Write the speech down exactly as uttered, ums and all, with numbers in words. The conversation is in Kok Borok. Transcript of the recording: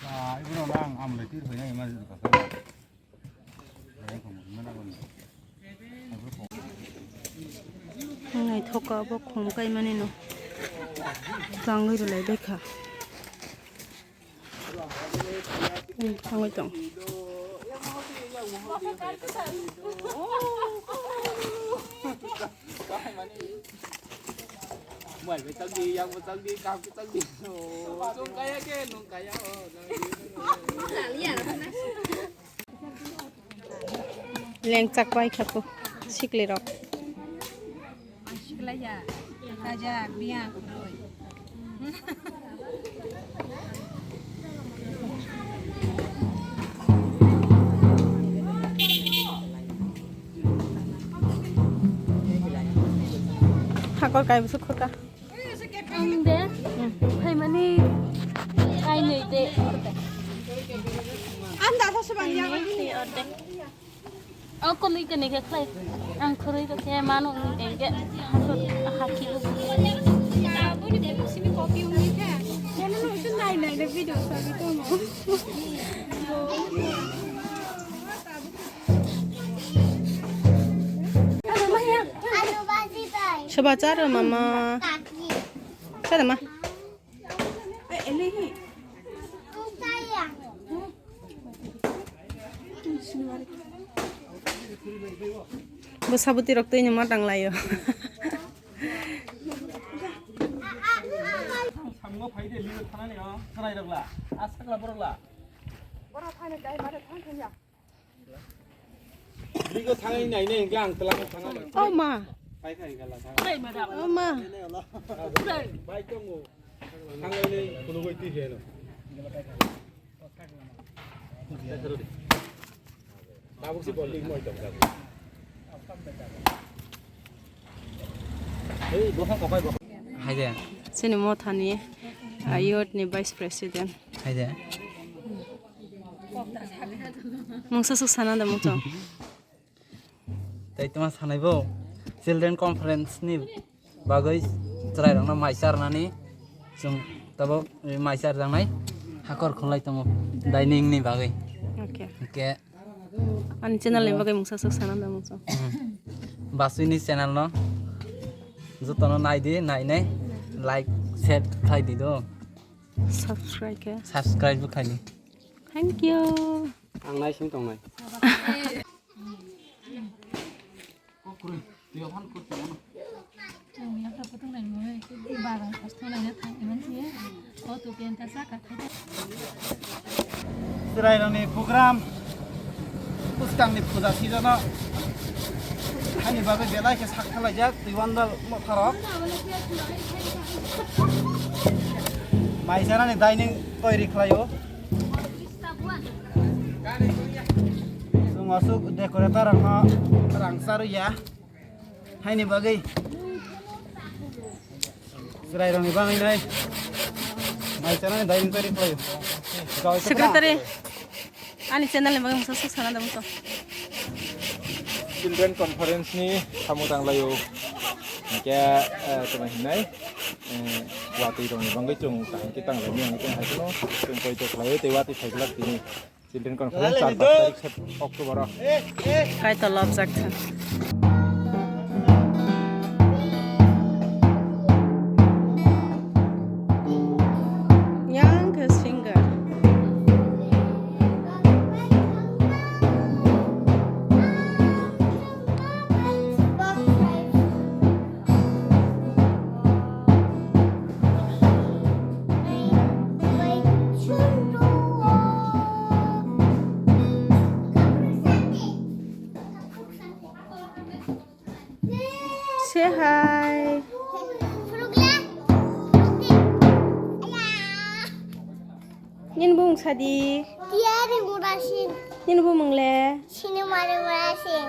Ah, ibu no nang amlai tir hoinai emergency kasa. Naithok kha abo khum kaimani no. Twlangwi rwlai baikha. Hmm, thangwi tong. Mai bai tang di, yang bai tang di, kam bai tang di. Oh, sung kaya ke, nung kaya, oh, nung kaya. Lengchak pai kha ko sikli rok. Sikla ya. Kaja biang kuroi. Hakor kai bwswk khuta. Ang de, phaimani kainwi de. Ang da sa subang ya. Kainwi orde. O kwnwi kwnwi khe khlai. Ang khurui rw khe mano engke hakhi. Aboni de simi copy ungwi khe. Kono no se nai nai de video sabi tongo. Soba charo mama. Charo ma. Bo sabuti rok twi no ma tang laio. Samgo phai de, lino thanani o, thanai rok la, a sakla borok la. Bora thani dai mare thang thang ya. Ligo thangai nai nai hingke ang twlang thangai. Oh ma. Pai khai gala thangai. Oh ma. Bai tongo. Thangai nai kuno goi ti heno. Tabuk si bol ling moi tong jago. Hei, buphang kopai bo. Hai de. Chini mothani, ah, youth ni vice president. Hai de. Mungsa suk sana da muchung. Tai tuma sanai bo. Children conference ni bagwi chwrai rokno mai charnani chwng tabuk mai charjaknai hakor khulai tongo dining ni bagwi. Okay. Hwnkhe ani channel ni bagwi mungsa suk sana da muchung. Basui ni channel no jotono nai di, nai nai like share khlai di do. Subscribe khe. Subscribe bo khlai di. Thank you. Ang nai sing tong nai. Chwrai rokni program bwskangni puja season-o hani bagwi belai khe sak khlaijak twi wandal motharok. Mai chanani dining toiri khlaio. Chwng aswk decorator rokno rang charwi ya. Haini bagwi chwrai rokni bagwi nai mai chanani dining toiri khlaio. Secretary, ani channel ni bagwi mungsa suk sana da muchung. Children Conference ni samung tang laio. Hingke, eh, tamo hinai, eh, watwi rokni bagwi chwng kaham khe tang laini ang khe hai kheno chwng poito khlaio tei watwi phai glak tini. Children Conference char paanch tarik Sep-, October o. Kaitor lobjak kha. Yang khe singer. Say hi. Nini bumung sadi. Tiyari murasin. Nini bumung le? Sini mari murasin.